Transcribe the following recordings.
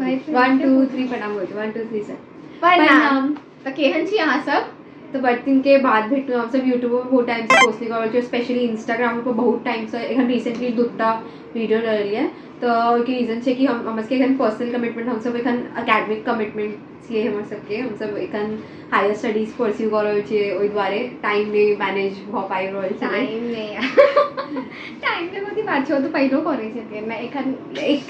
1 2 3 प्रणाम होइ छै। 1 2 3 सर। प्रणाम। तऽ केहन छी अहाँ सब? तऽ बड़ दिन के बाद भेटलहुँ। हमसब यूट्यूब पर बहुत टाइम से पोस्ट नहीं कर रहल छी, स्पेशली इंस्टाग्राम पर बहुत टाइम से। एखन रिसेंटली दूटा वीडियो रहलियै, तऽ ओहिके रीजन छै कि हम हमर सबके एखन पर्सनल कमिटमेंट, हमसब एखन एकेडमिक कमिटमेंट छियै हमर सबके। हमसब एखन हायर स्टडीज परस्यू कऽ रहल छियै, ओहि दुआरे टाइम नहि मैनेज भऽ पाबि रहल छै। टाइम नहि, टाइम के कथी बात छै, ओ तऽ पहिलो करै छथिन ने एखन।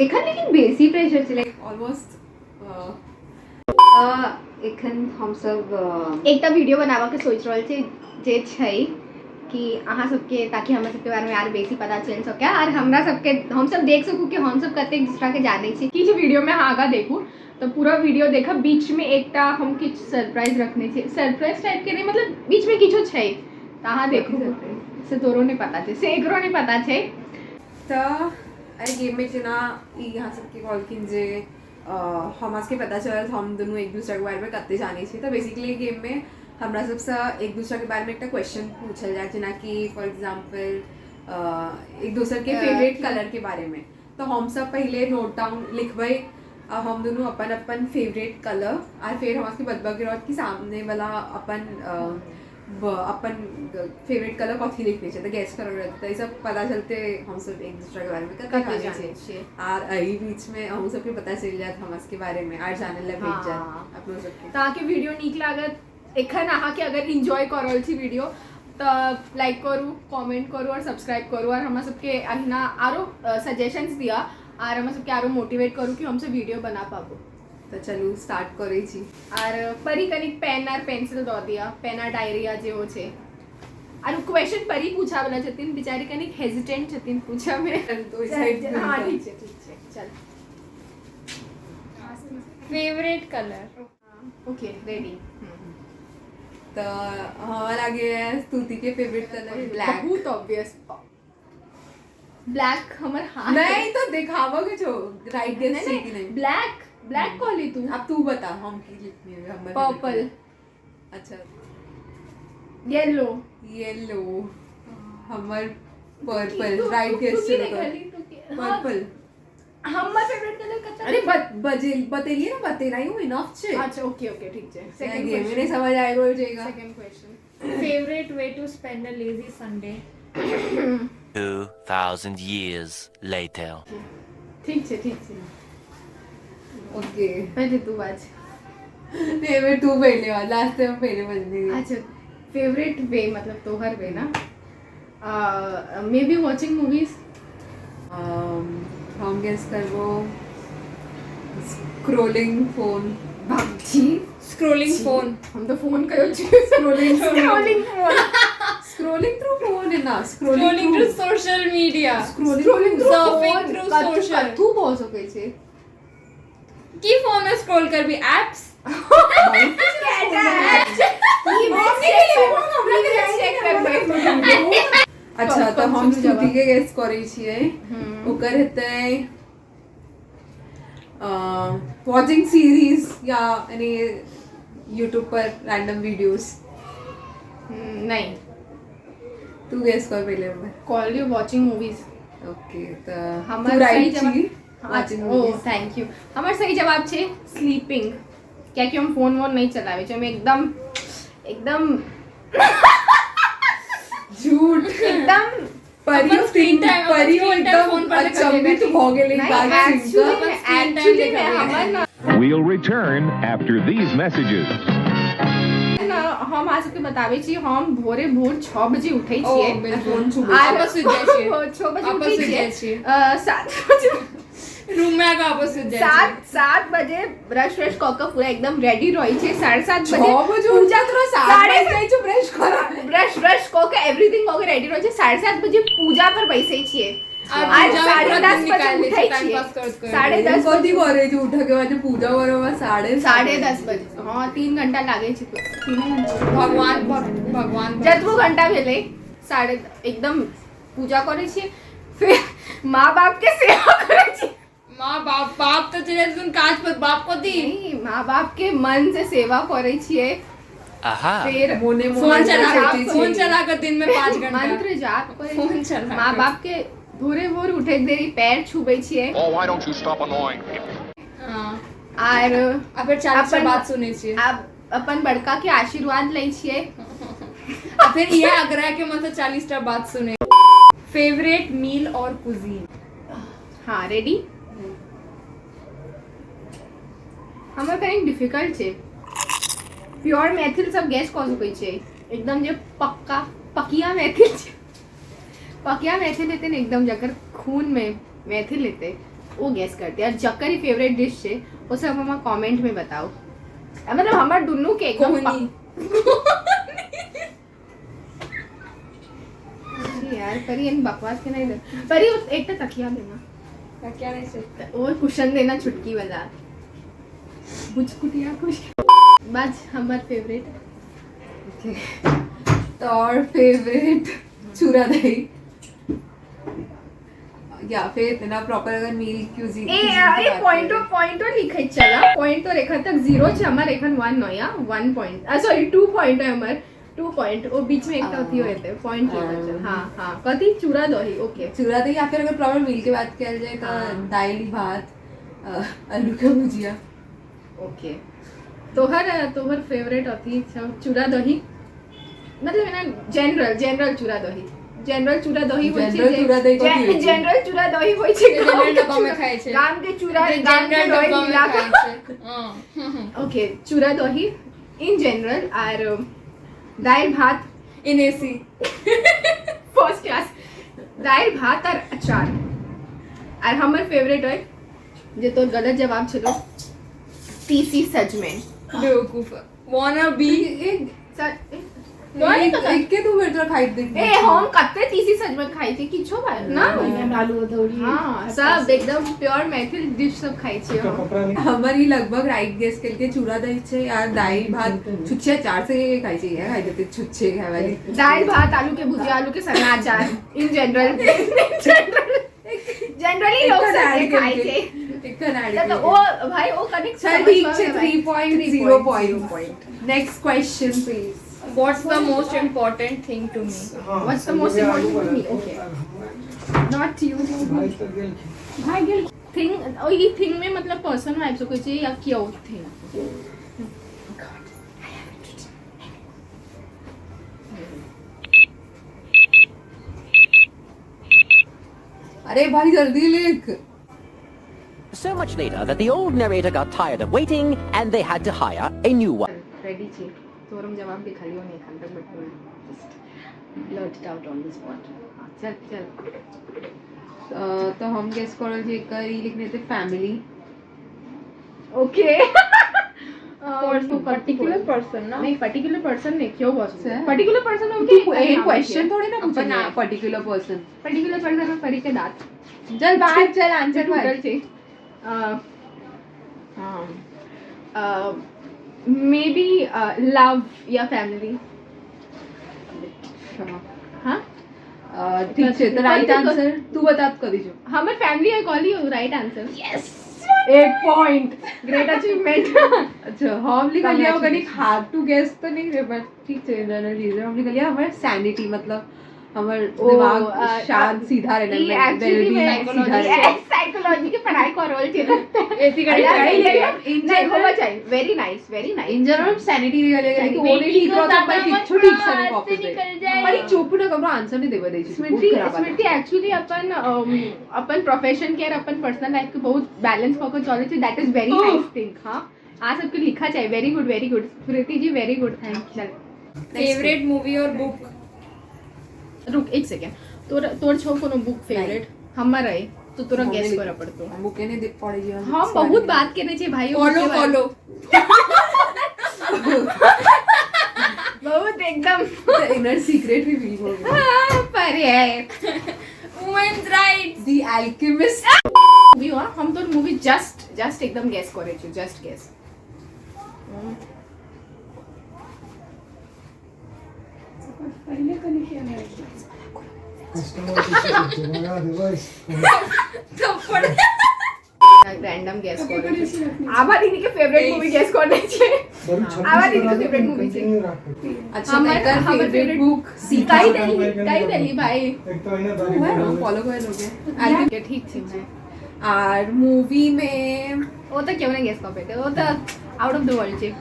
एखन लेकिन बेसी प्रेशर छै, लाइक ऑलमोस्ट एखन हमसब एकटा वीडियो बनाबऽ के सोचि रहल छी जे छै कि अहाँ सबके, ताकि हमरा सबके बारेमे आर बेसी पता चलि सकै आर हमरा सबके, हमसब देख सकू कि हमसब कतेक दूसराके जानै छी। किछु वीडियोमे अहाँ आगाँ देखू तऽ पूरा वीडियो देखब। बीचमे एकटा हम किछु सरप्राइज रखने छी, सरप्राइज टाइपके नहि, मतलब बीचमे किछो छै, तऽ अहाँ देखू। से तोरो नहि पता छै, से एकरो नहि पता छै। तऽ एहि गेममे जेना ई अहाँ सबके कहलखिन जे हमरा सबके पता चलल हम दुनू एक दूसराके बारेमे कते जानै छी। तऽ बेसिकली गेममे हमरा सबसँ एक दूसराके बारेमे एकटा क्वेश्चन पूछल जाय, जेनाकि फॉर एग्जाम्पल एक दोसरके फेवरेट कलरके बारेमे। तऽ हमसब पहिले नोट डाउन लिखबै आ हम दुनू अपन अपन फेवरेट कलर, आ फेर हमरा सबके बतबऽके रहत कि सामनेवला अपन अपन फेवरेट कलर कथी लिखने छै। तऽ गेस करऽ रहत, तऽ ई सब पता चलते हमसब एक दूसराके बारेमे कते कते जानै जानै छियै। छियै। आर एहि बीचमे अहूँ सबके पता चलि जायत हमरा सबके बारेमे आर जानै लए भेट जायत अपनो सबके। तऽ अहाँके वीडियो नीक लागत। एखन अहाँके अगर इन्जॉय कऽ रहल छी वीडियो तऽ लाइक करू, कमेंट करू आओर सब्सक्राइब करू, आओर हमरा सबके अहिना आरो सजेशंस दिअ आर हमरा सबके आरो मोटिवेट करू कि हमसब वीडियो बना पाबू। तऽ चलू स्टार्ट करै छी। आर परी कनिक पेन आर पेंसिल दऽ दिअ, पेन आर डायरी आ जे हो छै। आर क्वेश्चन परी पूछा वाला छथिन, बेचारी कनिक हेजिटेंट छथिन पूछऽमे। तो ओहि साइड। हाँ, ठीक छै, ठीक छै, चल। Favourite colour? Okay, ready. तऽ हमरा लागैए स्तुतिके फेवरेट कलर ब्लैक। बहुत ऑब्वियस, ब्लैक हमर हाथ। नहीं तो दिखावो के छो, राइट गेस छै कि नहीं? ब्लैक, ब्लैक कहली तू। अब तू बता हम की लिखनी है हमर favorite purple. color। अच्छा। येलो। येलो, हमर पर्पल। राइट गेस छै तो पर्पल। हमर फेवरेट कलर कता? अरे बजे बतेलिए ना, बतेनाई हूँ इनफ छै। अच्छा, ओके ओके, ठीक छै। सेकंड सेकंड गेम में नहीं समझ आएगा हो जाएगा। Second question. Favourite way to spend a lazy Sunday? 2,000 years later. ठीक छै, ठीक छै। ओके। पहिले तू बाज। नहीं, मैं तू पहले वाला, लास्ट टाइम पहले बजनी थी। अच्छा, फेवरेट वे मतलब तोहर वे ना, मे बी वॉचिंग मूवीज। हम गेस करबो स्क्रॉलिंग फोन। भागची। Scrolling phone. हम तो फोन कयो छी। Scrolling. Scrolling phone. Scrolling through phone है ना। Scrolling through social media. Scrolling. Surfing through social. कथू भऽ सकै छै। की फोन में स्क्रॉल करबी एप्स? अच्छा, तऽ हम शुरू जवाब। स्तुति के गेस करै छियै, ओकर हेतै वॉचिंग सीरीज या यानी यूट्यूब पर रैंडम वीडियोस। नहीं। तू गेस कर पहिले हमर। Call you watching movies. Okay, तऽ हमर तू सही राइट जवाब छी, वॉचिंग ओ मूवीज। Thank you. हमर सही जवाब छै स्लीपिंग, कियाकि हम फोन वोन नहीं चलाबै छी। हम एकदम एकदम झूठ। एकदम परियो अपन screen time- अपन परियो screen time एकदम फोन पर से अचंभित कटेगा। भऽ गेलै नहीं, बात सुनि एक्चुअली कऽ। अपन screen time actually देखबै। हमर ना We'll return after these messages. ना, हम अहाँ सबके बताबै छी, हम भोरे भोर 6 बजे उठै ओ छियै। बिल्कुल। फोन छुबै। आपस सुति जाइ छियै। 6 बजे आपस उठै सुति छियै। जाइ छियै। 7 बजे रूम में आके आपस सुति जाइ छियै। 7 बजे ब्रश व्रश कऽ कऽ पूरा एकदम रेडी रहै छियै। 7:30 बजे 6 बजे उठा, तोरा 7 साढ़े बजे जाइ छौ ब्रश करऽ? ब्रश व्रश कऽ के, एवरीथिंग कऽ के रेडी रहै छियै। 7:30 बजे पूजा पर बैसै छियै। आ आर पूजा में साढ़े पूरा दस दिन बजे निकालि लै उठै छियै, टाइम छियै। पास करैत करैत। 10:30 कथी बजे। करै छै उठऽ के बाद जे पूजा करऽ साढ़े 10:30 बजे, हाँ, 3 घंटा लागै छै, 3 घंटा। भगवान भगवान। जतबो घंटा भेलै, साढ़े एकदम पूजा करै छियै, फिर माँ बाप के सेवा करै छियै। माँ बाप, बाप तऽ चलि जाइ काज पर, बाप कथी? नहीं, माँ बाप के मन से सेवा करै छियै। Aha. फिर मोने मोन फोन चला सोचै फोन छियै। चला कऽ दिन में 5 घंटा मंत्र जाप करै फोन छियै। चला माँ कऽ। बाप के भोरे भोर उठै देरी पैर छुबै छियै। Oh, why don't you stop annoying people? हाँ। आर आ फेर 40 अपन- बात सुनै छियै। आब अपन बड़का के आशीर्वाद लै छियै। आ फिर इएह आग्रह के मन से 40 टा बात सुने। फेवरेट मील और कुजीन। हाँ, रेडी। हमर कनि डिफिकल्ट छै। प्योर मैथिल सब गैस कऽ सकै छै, एकदम जे पक्का पकिया मैथिल छै, पकिया मैथिल हेतै ने, एकदम जकर खूनमे मैथिल हेतै ओ गैस करतै। और जकर ही फेवरेट डिश छै ओ सब हमरा कमेंटमे बताउ। मतलब हमर दुनू के एकदम कोहनी। छी यार परी, एहन बकवास के नहीं दे परी। ओ एकटा तकिया देना। क्या नहीं छै? ओ कुशन देना, छुटकी वाला बुचकुटिया कुश बाज हमर फेवरेट। तो और फेवरेट चूरा दही या फिर इतना प्रॉपर अगर मील क्यूजीन। ए ए पॉइंटो पॉइंटो लिखै चला। पॉइंट तो एखन तक जीरो छै हमर, एखन 1 न या 1 पॉइंट, सॉरी 2 पॉइंट है हमर, 2 पॉइंट। ओ बीच में एकटा अथी होते पॉइंट लिखै चल। हाँ हाँ, कथी? चूड़ा दही, ओके। चूरा दही या फिर अगर प्रॉपर मील के बात कयल जाए तो हाँ। दाल भात, आलू के भुजिया। ओके, तोहर तोहर फेवरेट अथी छौ चूड़ा दही, मतलब एना जनरल जनरल चूड़ा दही, जनरल चूड़ा दही होइ छै। जनरल चूड़ा दही कथी होइ छै? जनरल चूड़ा दही होइ छै जे गाम जनरल के डब्बा में चूड़ा- खाइ छै। गाम के चूड़ा, गाम के जनरल दही डब्बा में मिला खाइ कऽ। छै। हाँ। ओके, चूड़ा दही इन जनरल आर दालि भात इन एसी। फर्स्ट क्लास दालि भात आर अचार। आर हमर फेवरेट है जे तोर गलत जवाब छलो, तीसी सजमनि। बेवकूफ वाना बी। एक तोरा नहि पता? एक के दू बेर तोरा खाइत देख। ए हम कते तीसी सजमनि खाइ छी, किछो बात ना। आलू अदौरी। हाँ, सब एकदम प्योर मैथिल डिश सब खाइ छियै हम। हमर ई लगभग राइट गेस केलकै, चूड़ा दही छै या दालि भात छुच्छे अचार से खाइ छै, इएह खाइ देतै छुच्छे खाय वाली। दालि भात आलू के भुजिया, आलू के सन्ना अचार इन जनरल, जनरली लोग एखन सब ऐड जे खाइ केलकै। छै। एखन ऐड तऽ केलकै। ओ भाई ओ कनिक चल ठीक छै, 3.0 point. Next question please. What's the most important thing to me? What's the most important to me? Okay. Not you. भाई गेल थिंग। ओ ई थिंग में मतलब पर्सन आबि सकै छै या क्यों थिंग। अरे भाई जल्दी लिख। So much later that the old narrator got tired of waiting and they had to hire a new one. Ready छी तोर हम जवाब लिखलियो नहीं एखन तक, but just blurt it out on the spot. हाँ चल चल। तो हम गेस करल छी एकर ई लिखने थे फैमिली। ओके, पर्टिकुलर पर्सन ना? नहीं, पर्टिकुलर पर्सन नहीं क्यों बॉस से? पर्टिकुलर पर्सन हो तू एहन क्वेश्चन थोड़ी ना पूछने अपन पर्टिकुलर पर्सन। पर्टिकुलर पर्सन में परी के दांत चल बात चल आंसर टूटल बात। छै। मे बी लव या फैमिली। हाँ ठीक छै, तऽ राइट आंसर तू बता कदी जो। हमर फैमिली है, कहलियो राइट आंसर। एक पॉइंट। Great achievement. अच्छा, हम लिखलियै कनी हार्ड टू गेस तऽ नहीं रे, बट ठीक छै, जनरल चीज हम लिखलियै हमर सैनिटी, मतलब हमर दिमाग शांत सीधा रहना, ई एक्चुअली well-being सीधा रहना। साइकोलॉजी के पढ़ाई कर रहल छै। एसी अरे गाड़ी। नहीं, इन नहीं होबा जनरल चाहिए। Very nice, very nice. In general sanity लिखलियै कि ओ नहीं ठीक रहत पर किछु ठीक से नहीं कॉपी निकल जाए। पर ई चुप ना, ककरो आंसर नहीं देबे दै छै। बहुत स्मृति खराब आदत। स्मृति एक्चुअली अपन अपन प्रोफेशन के और अपन पर्सनल लाइफ के बहुत बैलेंस कऽ के चलै छै। That is very nice thing. हाँ, आ सबके लिखा चाहिए। Very good, very good Smriti ji, very good. Thank you. Favourite movie और बुक। रुक एक सेकेंड, तोर तोर छौ कोनो बुक फेवरेट? हमर है तो तोरा हम गेस नहीं करऽ पड़तो। हम बुके नहीं देख पड़े छी। हम बहुत बात केने छियै भाई फॉलो फॉलो। बहुत एकदम इनर सीक्रेट रिवील हो गया। हाँ, पर है वुमेन्स राइट्स। दी अल्केमिस्ट। मूवी हो, हम तोर मूवी जस्ट जस्ट एकदम गेस करै छी, जस्ट गेस। थप्पड़। रैंडम गेस करै छी। आभा दीदी के फेवरेट मूवी गेस करने छै। आभा दीदी के फेवरेट मूवी छै। अच्छा, हमर हमर हमर फेवरेट बुक सीता कहि देली, कहि देली भाई। फॉलो कर लोगे। ठीक छै भाई। आर मूवी में ओ ओ तऽ केओ नहि गेस कऽ पेतै, ओ तऽ आउट ऑफ the world छै।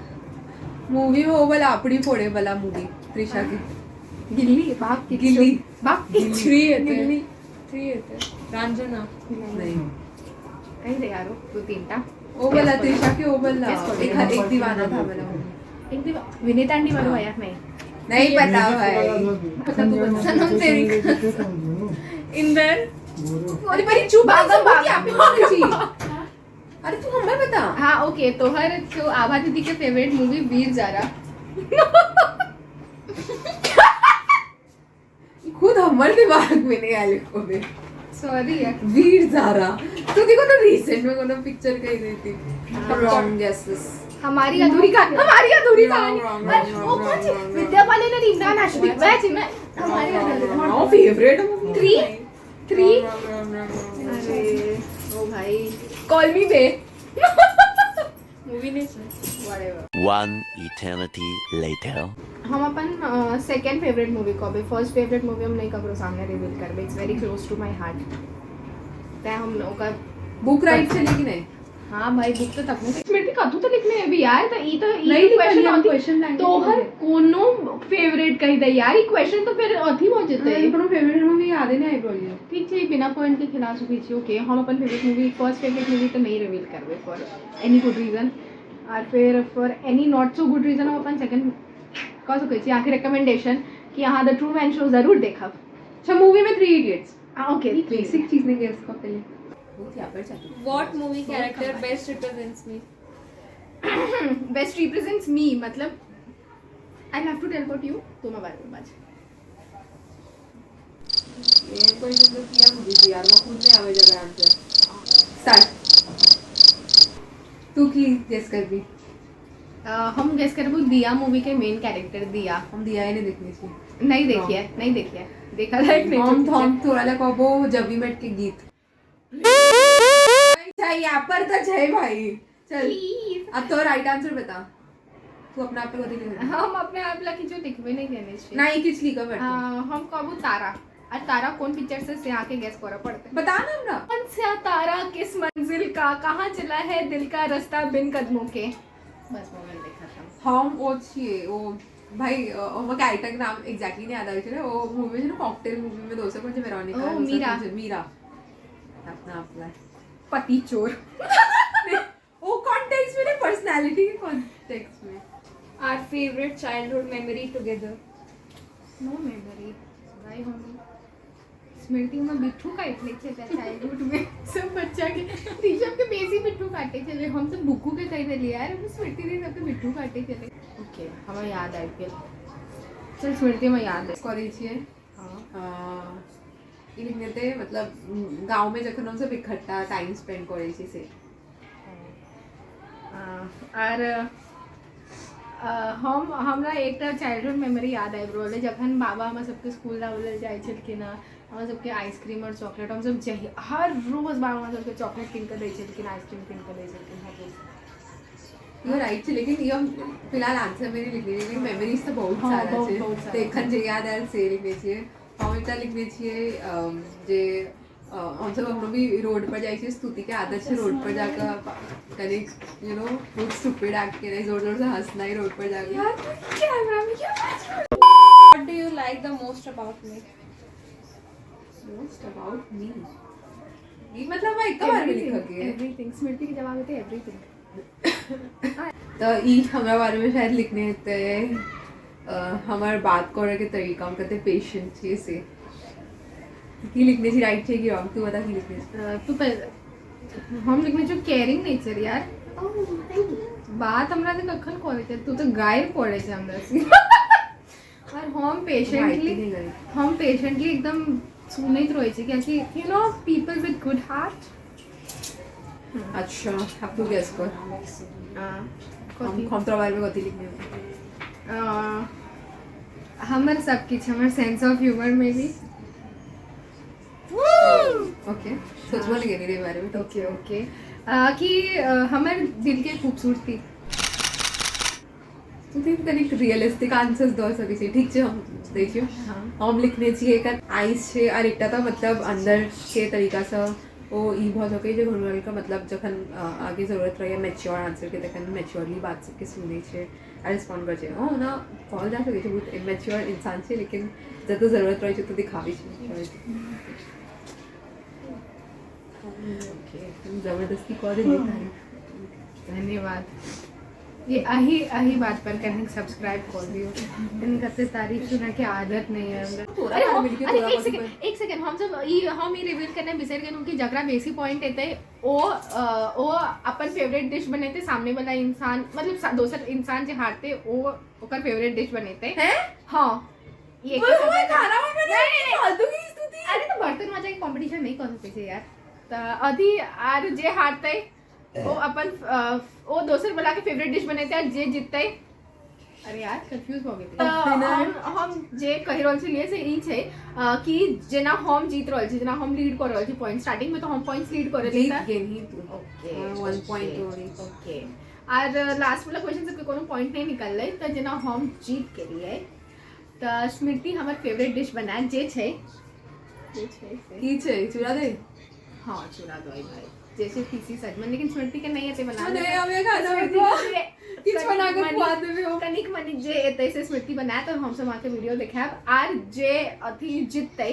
मूवी में वो वाला अपनी फोड़े वाला मूवी त्रिशा की। गिल्ली बाप की। गिल्ली। बाप की। थ्री हेतै। गिल्ली। थ्री हेतै रांझना। नहीं। कहि दे यारो दू तीन टा। वो वाला त्रिशा के वो वाला। Guess करो। एक एक दीवाना था वाला movie। एक दिन विनीत आंटी वाला यार नहीं। नहीं पता भाई, पता तू बता। सनम तेरी इंदर। अरे भाई चुप, भागम भाग आप। अरे तू हमें बता। हाँ ओके, तोहर तो आभा दीदी के फेवरेट मूवी वीर जारा। खुद हमर दिमाग में नहीं आयल को बे। सॉरी यार। वीर जारा तू देखो ना, रिसेंट में कोनो पिक्चर कही रही थी। Wrong guesses. हमारी अधूरी कहानी, हमारी अधूरी कहानी। Wrong, अरे, wrong, वो कौन C wrong, wrong, Vidya Balan और इमरान हाशमी, वह थी मैं हमारी अधूरी। नो फेवरेट मूवी। थ्री थ्री, अरे ओ भाई। कॉल मी बे। मूवी नहि छै। Whatever. One eternity later. हम अपन सेकंड फेवरेट मूवी कहबै, फर्स्ट फेवरेट मूवी हम नहीं ककरो सामने रिवील करबै। It's very close to my heart, तैं हम ओकर बुक राइड चली कि नहीं? हाँ भाई, बुक तो तकने स्मृति कतू तो लिखने अभी यार, तो ई तो ई नहीं लिखल क्वेश्चन हम अथी क्वेश्चन लाइन। तोहर कोनो फेवरेट कहि दे यार, ई क्वेश्चन तो फिर अथी भऽ जेतै। कोनो फेवरेट मूवी याद ही नहीं आई बोलिए। ठीक छै, बिना पॉइंट के खिला सकै छी। ओके, हम अपन favourite movie, first favourite movie तऽ नहीं रिवील करबै फॉर एनी गुड रीजन, और फिर for any not so good reason हम अपन सेकंड कह सकै छी अहाँके रिकमेंडेशन कि अहाँ द ट्रू मैन शो जरूर देखब। अच्छा, मूवी में थ्री इडियट्स। ओके। बेसिक चीज नहीं गेस का पहले बहुत यहाँ पर जाती। What movie character best represents me? Best represents me मतलब I have to tell about you, तो मैं बारे में बात। ये कोई तो किया मुझे यार, वो खुद नहीं आवे जगह आंसर। स्टार्ट, तू की गेस कर भी। हम गेस करबो दिया मूवी के मेन कैरेक्टर दिया। हम दिया ही नहीं देखने छी। नहीं देखी है, नहीं देखी है, देखा लायक नहीं। हम हम थोड़ा ला कहबो जब we met के गीत भाई, यहाँ पर तो छै भाई। चल, अब तो राइट आंसर बता, तू अपना आप पे कथी लिख? हम अपने आप ला किछो लिखबे नहीं केने छी। ना, ई किछ लिख बैठ। हम कहबो तारा, और तारा कौन पिक्चर से आके गेस करे पड़ते। बता ना हमरा। कौन सा तारा किस मंजिल का, कहाँ चला है दिल का रास्ता बिन कदमों के, बस वो मैंने देखा था। हम ओ छियै ओ भाई, हमर कैरेक्टर के नाम एग्जैक्टली नहीं याद आबै छै ने। ओ मूवी छै ने, कॉकटेल मूवी में दोसर कोन छै, वेरोनिका। ओ, दोसर कोन मीरा। छै? मीरा। अपना अपना पति चोर। वो कॉन्टेक्स्ट में नहीं, पर्सनालिटी के कॉन्टेक्स्ट में। Our favourite childhood memory together? No memory भाई। हम स्मृति में बिट्ठू काटि लै छै चाइल्डहुड में, सब बच्चा के, ऋषभ के बेसी बिट्ठू काटे छलै। हम सब बुक्कू के कहि देलियै यार, हम स्मृति दी सबके बिट्ठू काटे छलै। ओके, हमरा याद आबि गेल। चल स्मृति, हमरा याद है। करै छियै। हाँ। ई लिखने थे, मतलब गाँव में जखन हम सब इकट्ठा टाइम स्पेंड करै छी से। आर हम हमरा एकटा चाइल्डहुड मेमोरी याद आबि रहल अइ, जखन बाबा हमरा सबके स्कूल लाबै लेल जाइ छलखिन हँ, हमरा सबके आइसक्रीम और चॉकलेट। हमसब जहिया हर रोज बाबा हमरा सबके चॉकलेट कीन कऽ दै छलखिन, आइसक्रीम कीन कऽ दै छलखिन हर रोज। यो राइट छै, लेकिन ई हम फिलहाल आंसर में नहीं लिखने छियै, लेकिन मेमोरीज तऽ बहुत सारा बहुत छै। बहुत सारा। तऽ एखन जे याद आयल से लिखने छियै। हम एकटा लिखने छियै जे हमसब कखनो भी रोड पर जाइ छियै, स्तुति के आदत छै रोड पर जाकऽ कनि you know बहुत स्टूपिड एक्ट केनाइ, जोर जोर से हंसनाइ रोड पर जाके। यार, कैमरा में क्या? What do you like the most about me? Most about me ई मतलब मैं एक बार में लिखऽ के एवरीथिंग। स्मृति के जवाब हेतै एवरीथिंग। तऽ ई हमरा बारेमे शायद लिखने हेतै हमर बात करऽ के तरीका, हम कते पेशेंट छियै से। की लिखने छी, राइट छै कि रॉन्ग? तू बता की लिखने छी। तू पहिले। हम लिखने छियौ केयरिंग नेचर। यार, बात हमरा से कखन करै छै? तू तऽ गारि पड़ै छै हमरा से और हम पेशेंटली नहीं गई। हम पेशेंटली एकदम सुनैत रहै छी, कियाकि you know people with good heart. अच्छा, अब तू गेस कर। हम तोरा बारेमे कथी लिखने हेबै? हमर सब किछु, हमर सेंस ऑफ ह्यूमर में भी। ओके, सोचबो नहीं गेली रे बारे में। ओके ओके, कि हमर दिल के खूबसूरती। तू तऽ कनिक रियलिस्टिक आंसर्स दऽ सकै छी। ठीक छै, हम दै छियौ। हाँ। हम लिखने छियै एकर आइस छै और एकटा तऽ मतलब अंदर के तरीकासँ ओ ई भऽ सकै जे घुरलके मतलब जखन आगे जरूरत रहैए मैच्योर आंसरके तखन मैच्योरली बात सबके सुनै छै आ रिस्पॉन्ड करै छै। हँ, ओना कहल जा सकै छै बहुत इमेच्योर इंसान छै, लेकिन जतऽ जरूरत रहै छै ओतऽ दिखाबै छै मैच्योरिटी। ओके। जबरदस्ती कऽ देलियै तारीफ। धन्यवाद। ये अही अही बात पर कहीं सब्सक्राइब कर दियो। कहीं कते तारीफ सुना के आदत नहीं है हमरा। तोरा अरे बारे हम में लिखियो, अरे तोरा एक कथी सेकंड, एक सेकंड, हम सब ई हम ई रिवील करना बिसरि गेलहुँ कि जकरा बेसी पॉइंट एतै ओ अपन फेवरेट डिश बनेतै, सामने वाला इंसान मतलब दोसर इंसान जे हारतै ओ ओकर फेवरेट डिश बनेतै। हैं? हाँ, ये बोल, बोल, खाना बनबै नहीं, नहीं, फालतू की स्तुति। अरे तो बर्तन माजे के कंपटीशन नहीं कर सकै छै यार। तऽ अथी आर जे हारतै ओ अपन ओ दोसर वाला के फेवरेट डिश बनेतै आ जे जीततै, अरे यार कंफ्यूज भऽ गेलियै। तऽ हम जे कहि रहल छलियै से ई छै कि जेना हम जीत रहल छी, जेना हम लीड कऽ रहल छी पॉइंट, स्टार्टिंग में तऽ हम पॉइंट्स लीड कऽ रहल छी। जीत तऽ गेलही तू। ओके। हाँ, 1 पॉइंट ओनली। ओके, आर लास्ट वाला क्वेश्चन सबके कोनो पॉइंट नहि निकललै, तऽ जेना हम जीत गेलियै तऽ स्मृति हमर फेवरेट डिश बनायत जे छै से की छै? चूड़ा दही? हाँ, चूड़ा दही भाई, जैसे तीसी सजमन, लेकिन स्मृति के नहीं एते बनाना। नहीं, हमें खाना स्मृति बनवा। के किछु बना कऽ कनिक खुआ देबै हम। कनिक मनिक जे एतै से स्मृति बनायत और हमसब अहाँके वीडियो देखायब। आर जे अथी जीततै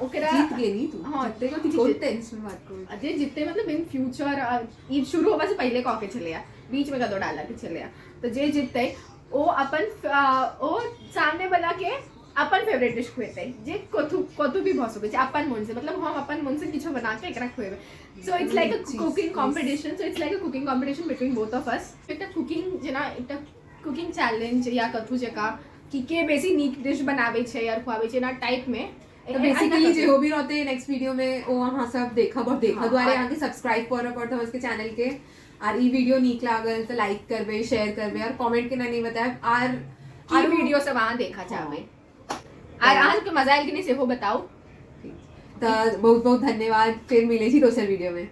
ओकरा जीत गेली तू। हाँ, जीतते कथी? जीत- कोन टेंस में बात करू? जे जीतते मतलब इन फ्यूचर, ई शुरू होबा से पहिले कह के छलैया, बीच में कतौ डाला के छलैया। तऽ जे जीततै ओ अपन ओ सामने वाला के अपन फेवरेट डिश खुएतै, जे कथू कथू भी भऽ सकै छै, अपन मन से, मतलब हम अपन मन से किछो बना के एकरा खुएबै। So it's like a cooking competition, so it's like a cooking competition between both of us. एकटा कुकिंग जेना एकटा कुकिंग चैलेंज या कथू जकाँ कि के बेसी नीक डिश बनाबै छै और खुआबै छै, एना टाइप में। तो बेसिकली जो भी रहते नेक्स्ट वीडियो में ओ अहाँ सब देखब और देखऽ हाँ, दुआरे और- अहाँके सब्सक्राइब करऽ पड़त हमर सबके चैनल के। आर ई वीडियो नीक लागल तऽ लाइक करबै, शेयर करबै और कमेंट केना नहीं बतायब। आर की आर वीडियो सब अहाँ देखा चाहबै आर अहाँ सबके मजा आयल कि नहि सेहो बताउ। तऽ बहुत बहुत धन्यवाद, फिर मिलै छी दोसर वीडियो में।